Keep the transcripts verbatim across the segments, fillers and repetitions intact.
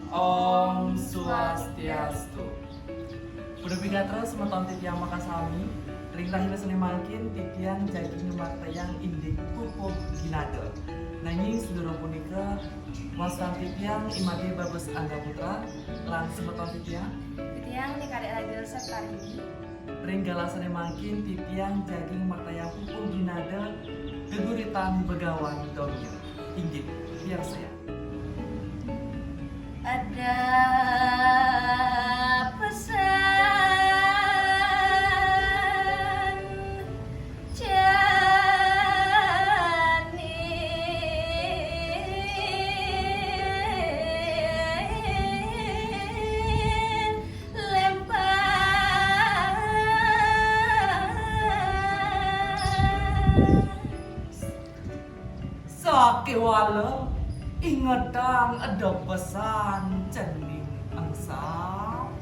Om Swastiastu. Punapi gatra semeton titiang makasami, ring rahina sane mangkin titiang jagi ngamartayang indik pupuk ginada. Nanging sadurung punika, wastan titiang I Made Babes Angga Putra lan semeton titiang. Titiang Ni Kadek Raja Septaridi. Ring galah sane mangkin titiang jagi ngamartayang pupuk ginada geguritan Begawan Dongeng. Inggih, piarsayang. Ada pesan jani lempar. Sakéwala ingetang eda pesan cening engsap.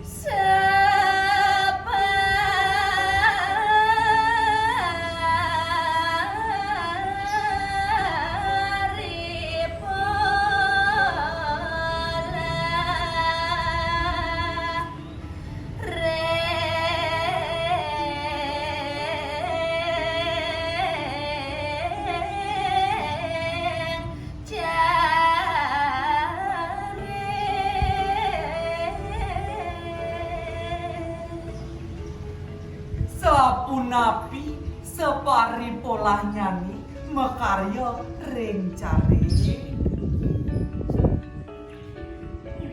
Saparipolah ring jaring. Sapunapi saparipolahnyané makarya ring jaring?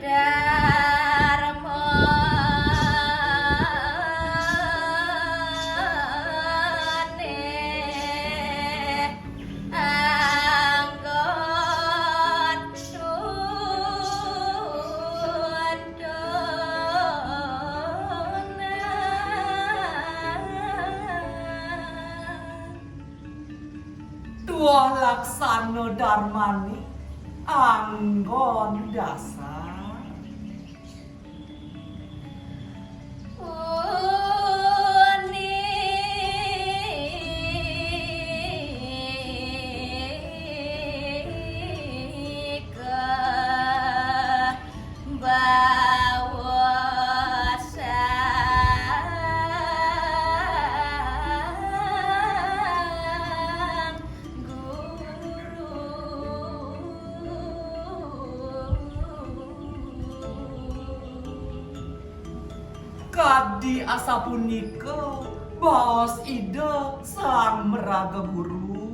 Darmané anggon tuntunan. Tuah laksana darmané anggon dasar. Punika bawa sang guru. Kadi asapunika baos Ida Sang Maraga Guru.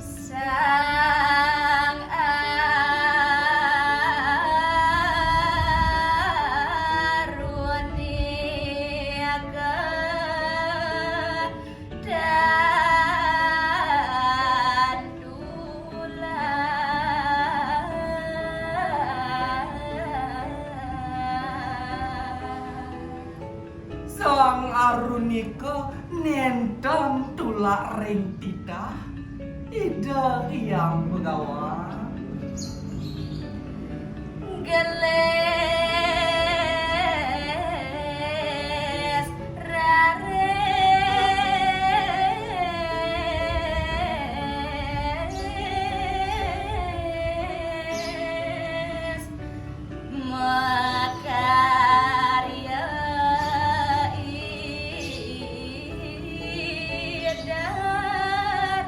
Sang Arunika Sang Arunika nénten tulak ring titah, Ida Hyang Begawan. Gelis raris makarya Ida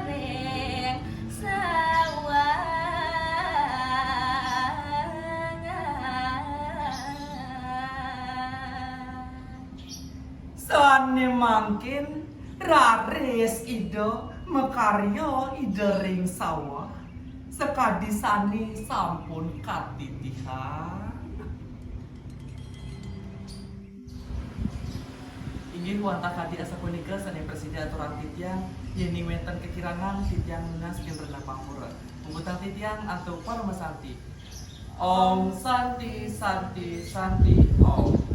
ring sawangan. Sané mangkin raris Ida makarya Ida ring sawah, sakadi sané sampun katitihang. Inggih wantah kadi asapunika sané prasida aturang titiang, yéning wénten kakirangan titiang nunas pinunas pangapura. Puputang titiang antuk paramasanti. Om Santi, Santi, Santi, Om.